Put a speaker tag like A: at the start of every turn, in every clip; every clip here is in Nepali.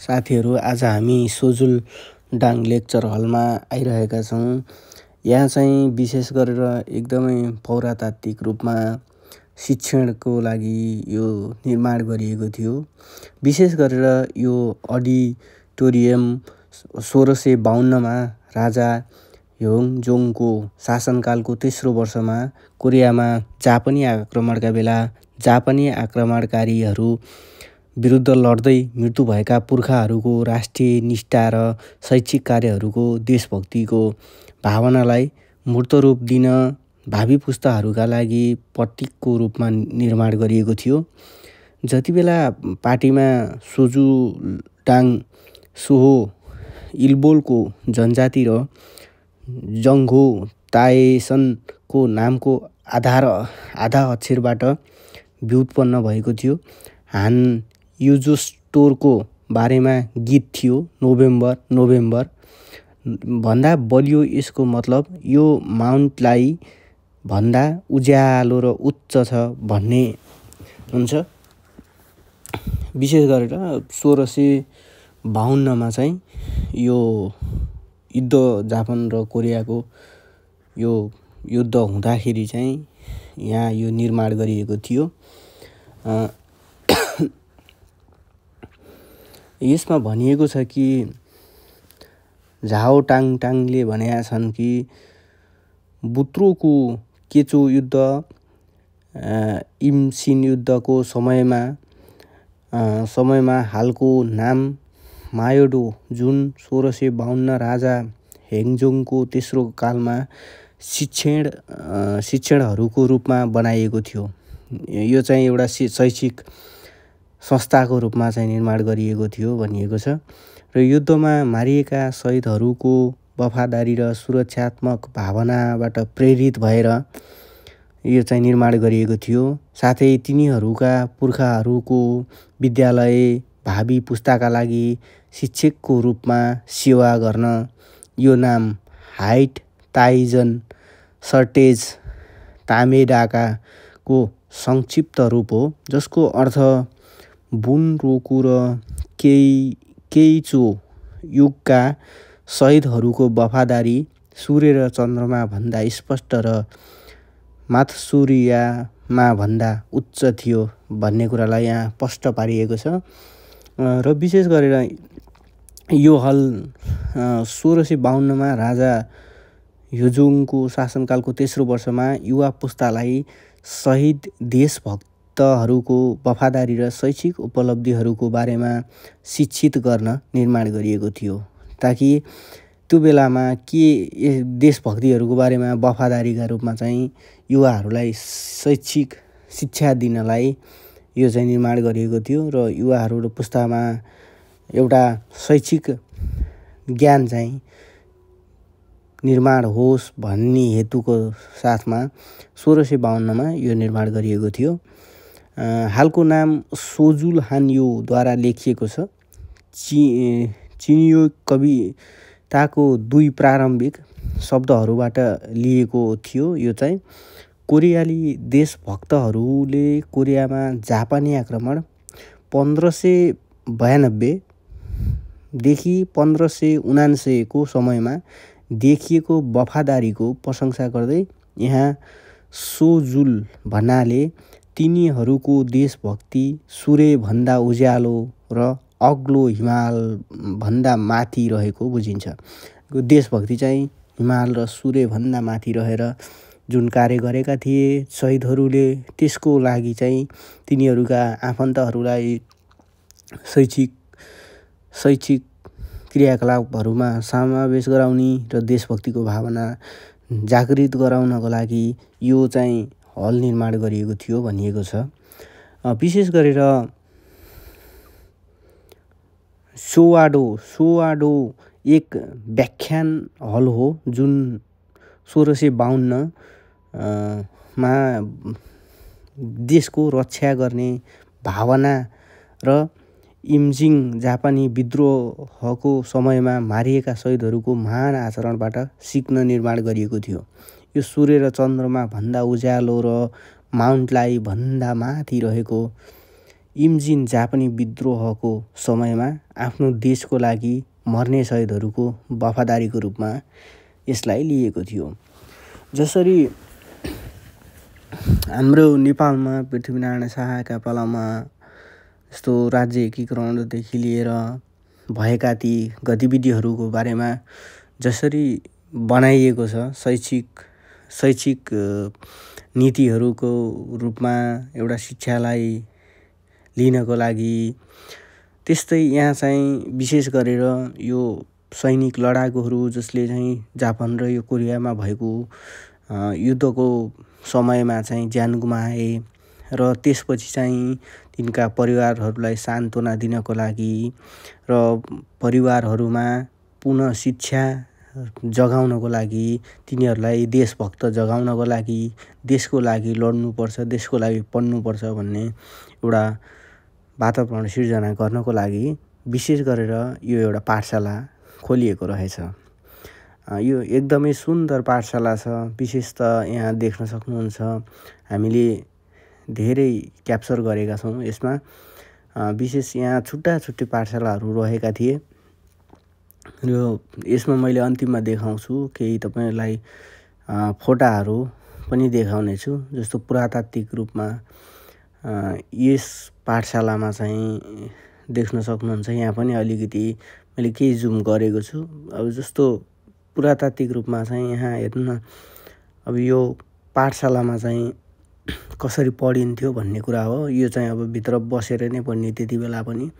A: साथीहरू, आज हामी सोजुलडाङ लेक्चर हलमा आइरहेका छौँ। यहाँ चाहिँ विशेष गरेर एकदमै पौरातात्विक रूपमा शिक्षणको लागि यो निर्माण गरिएको थियो। विशेष गरेर यो अडिटोरियम 1652 राजा ह्वेनजोङको शासनकालको तेस्रो वर्षमा कोरियामा जापानी आक्रमणका बेला जापानी आक्रमणकारीहरू विरुद्ध लड्दै मृत्यु भएका पुर्खाहरूको राष्ट्रिय निष्ठा र शैक्षिक कार्यहरूको देशभक्तिको भावनालाई मूर्त रूप दिन भावी पुस्ताहरूका लागि प्रतीकको रूपमा निर्माण गरिएको थियो। जति बेला पार्टीमा सोजुलडाङ सोहो इल्बोलको जनजाति र जङ्घो ताएसनको नामको आधा अक्षरबाट व्युत्पन्न भएको थियो। हान युजोस्टोरको बारेमा गीत थियो, नोभेम्बर भन्दा बलियो। यसको मतलब यो माउन्टलाई भन्दा उज्यालो र उच्च छ भन्ने हुन्छ। विशेष गरेर 1652 चाहिँ यो युद्ध जापान र कोरियाको यो युद्ध हुँदाखेरि चाहिँ यहाँ यो निर्माण गरिएको थियो। यसमा भनिएको छ कि झाओ टाङटाङले भनेका छन् कि बुत्रोको केचो युद्ध इमसिन युद्धको समयमा हालको नाम मायोडो जुन 1652 राजा ह्वेनजोङको तेस्रो कालमा शिक्षणहरूको रूपमा बनाइएको थियो। यो चाहिँ एउटा शैक्षिक संस्थाको रूपमा चाहिँ निर्माण गरिएको थियो भनिएको छ। र युद्धमा मारिएका शहीदहरूको वफादारी र सुरक्षात्मक भावनाबाट प्रेरित भएर यो चाहिँ निर्माण गरिएको थियो। साथै तिनीहरूका पुर्खाहरूको विद्यालय भावी पुस्ताका लागि शिक्षकको रूपमा सेवा गर्न यो नाम हाइट ताइजन सर्टेज तामेडाको संक्षिप्त रूप हो, जसको अर्थ बुनरोकु र केइचो युगका शहीदहरूको वफादारी सूर्य र चन्द्रमा भन्दा स्पष्ट र मात्सुरियामा भन्दा उच्च थियो भन्ने कुरालाई यहाँ स्पष्ट पारिएको छ। र विशेष गरेर यो हल 1652 राजा ह्वेनजोङको शासनकालको तेस्रो वर्षमा युवा पुस्तालाई शहीद देशभक्तहरूको वफादारी र शैक्षिक उपलब्धिहरूको बारेमा शिक्षित गर्न निर्माण गरिएको थियो, ताकि त्यो बेलामा के देशभक्तिहरूको बारेमा वफादारीका रूपमा चाहिँ युवाहरूलाई शैक्षिक शिक्षा दिनलाई यो चाहिँ निर्माण गरिएको थियो। र युवाहरू पुस्तामा एउटा शैक्षिक ज्ञान चाहिँ निर्माण होस् भन्ने हेतुको साथमा 1652 यो निर्माण गरिएको थियो। हालको नाम सोजुलहानयोद्वारा लेखिएको छ। चिनियो कविताको 2 प्रारम्भिक शब्दहरूबाट लिएको थियो। यो चाहिँ कोरियाली देशभक्तहरूले कोरियामा जापानी आक्रमण 1592 देखि 1579 को समयमा देखिएको वफादारीको प्रशंसा गर्दै यहाँ सोजुल भन्नाले तिनीहरूको देशभक्ति सूर्यभन्दा उज्यालो र अग्लो हिमालभन्दा माथि रहेको बुझिन्छ। देशभक्ति चाहिँ हिमाल र सूर्यभन्दा माथि रहेर जुन कार्य गरेका थिए शहीदहरूले, त्यसको लागि चाहिँ तिनीहरूका आफन्तहरूलाई शैक्षिक क्रियाकलापहरूमा समावेश गराउने र देशभक्तिको भावना जागृत गराउनको लागि यो चाहिँ हल निर्माण गरिएको थियो भनिएको छ। विशेष गरेर सोवाडो एक व्याख्यान हल हो जुन 1652 मा देशको रक्षा गर्ने भावना र इमजिङ जापानी विद्रोहको समयमा मारिएका शहीदहरूको महान आचरणबाट सिक्न निर्माण गरिएको थियो। यो सूर्य र चन्द्रमा भन्दा उज्यालो र माउन्टलाई भन्दा माथि रहेको इम्जिन जापानी विद्रोहको समयमा आफ्नो देशको लागि मर्ने शहीदहरूको वफादारीको रूपमा यसलाई लिएको थियो। जसरी हाम्रो नेपालमा पृथ्वीनारायण शाहका पालामा यस्तो राज्य एकीकरणदेखि लिएर भएका ती गतिविधिहरूको बारेमा जसरी बनाइएको छ, शैक्षिक नीतिहरूको रूपमा एउटा शिक्षालाई लिनको लागि, त्यस्तै यहाँ चाहिँ विशेष गरेर यो सैनिक लडाकुहरू जसले चाहिँ जापान र यो कोरियामा भएको युद्धको समयमा चाहिँ ज्यान गुमाए र त्यसपछि चाहिँ तिनका परिवारहरूलाई सान्त्वना दिनको लागि र परिवारहरूमा पुनः शिक्षा जगाउनको लागि, तिनीहरूलाई देशभक्त जगाउनको लागि, देशको लागि लड्नुपर्छ, देशको लागि पढ्नुपर्छ भन्ने एउटा वातावरण सिर्जना गर्नको लागि विशेष गरेर यो एउटा पाठशाला खोलिएको रहेछ। यो एकदमै सुन्दर पाठशाला छ। विशेष त यहाँ देख्न सक्नुहुन्छ हामीले धेरै क्याप्चर गरेका छौँ यसमा। विशेष यहाँ छुट्टा छुट्टै पाठशालाहरू रहेका थिए र यसमा मैले अन्तिममा देखाउँछु केही तपाईँलाई फोटाहरू पनि देखाउनेछु। जस्तो पुरातात्विक रूपमा यस पाठशालामा चाहिँ देख्न सक्नुहुन्छ। यहाँ पनि अलिकति मैले केही जुम गरेको छु। अब जस्तो पुरातात्विक रूपमा चाहिँ यहाँ हेर्नु न, अब यो पाठशालामा चाहिँ कसरी पढिन्थ्यो भन्ने कुरा हो। यो चाहिँ अब भित्र बसेर नै पढ्ने त्यति बेला पनि।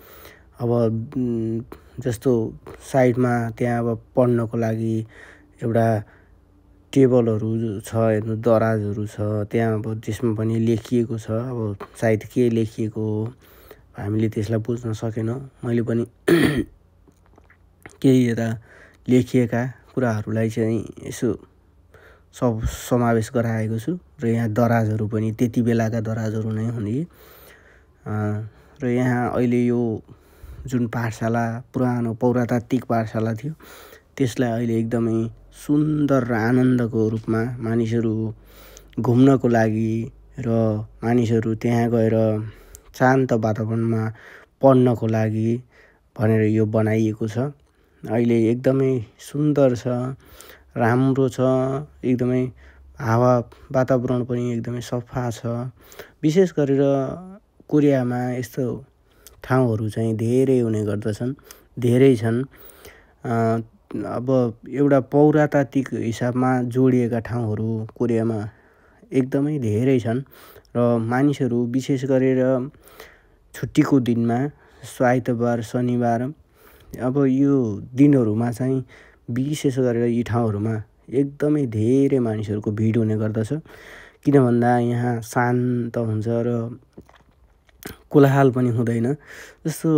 A: अब जस्तो साइडमा त्यहाँ अब पढ्नको लागि एउटा टेबलहरू छ, हेर्नु दराजहरू छ त्यहाँ, अब त्यसमा पनि लेखिएको छ। अब सायद के लेखिएको हो हामीले त्यसलाई बुझ्न सकेनौँ। मैले पनि केही यता लेखिएका कुराहरूलाई चाहिँ यसो समावेश गराएको छु र यहाँ दराजहरू पनि त्यति बेलाका दराजहरू नै हुने। र यहाँ अहिले यो जुन पाठशाला पुरानो पौरातात्विक पाठशाला थियो त्यसलाई अहिले एकदमै सुन्दर र आनन्दको रूपमा मानिसहरू घुम्नको लागि र मानिसहरू त्यहाँ गएर शान्त वातावरणमा पढ्नको लागि भनेर यो बनाइएको छ। अहिले एकदमै सुन्दर छ, राम्रो छ, एकदमै हावा वातावरण पनि एकदमै सफा छ। विशेष गरेर कोरियामा यस्तो ठाउँहरू चाहिँ धेरै हुने गर्दछन्, धेरै छन्। अब एउटा पौरातात्विक हिसाबमा जोडिएका ठाउँहरू कोरियामा एकदमै धेरै छन् र मानिसहरू विशेष गरेर छुट्टीको दिनमा आइतबार, शनिबार, अब यो दिनहरूमा चाहिँ विशेष गरेर यी ठाउँहरूमा एकदमै धेरै मानिसहरूको भिड हुने गर्दछ। किन भन्दा यहाँ शान्त हुन्छ र कोलाहल पनि हुँदैन। जस्तो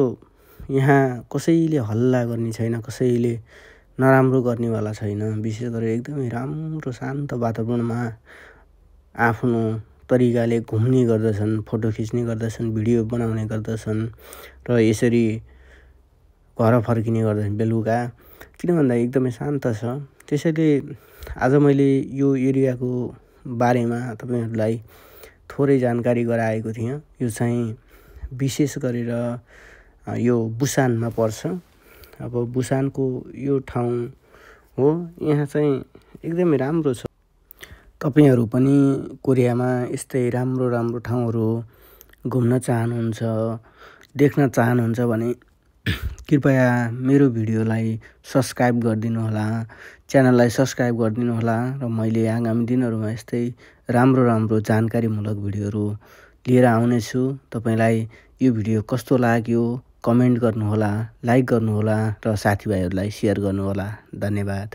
A: यहाँ कसैले हल्ला गर्ने छैन, कसैले नराम्रो गर्नेवाला छैन। विशेष गरेर एकदमै राम्रो शान्त वातावरणमा आफ्नो तरिकाले घुम्ने गर्दछन्, फोटो खिच्ने गर्दछन्, भिडियो बनाउने गर्दछन् र यसरी घर फर्किने गर्दछन् बेलुका। किन भन्दा एकदमै शान्त छ। त्यसैले आज मैले यो एरियाको बारेमा तपाईँहरूलाई थोरै जानकारी गराएको थिएँ। यो चाहिँ विशेष गरेर यो बुसानमा पर्छ। अब बुसानको यो ठाउँ हो, यहाँ चाहिँ एकदमै राम्रो छ। तपाईँहरू पनि कोरियामा यस्तै राम्रो राम्रो ठाउँहरू घुम्न चाहनुहुन्छ, देख्न चाहनुहुन्छ भने कृपया मेरो भिडियोलाई सब्सक्राइब गरिदिनु होला, च्यानललाई सब्सक्राइब गरिदिनु होला र मैले आगामी दिनहरूमा यस्तै राम्रो जानकारीमूलक भिडियोहरू लिएर आउनेछु। तपाईँलाई यो भिडियो कस्तो लाग्यो कमेन्ट गर्नुहोला, लाइक गर्नुहोला र साथीभाइहरूलाई सेयर गर्नुहोला। धन्यवाद।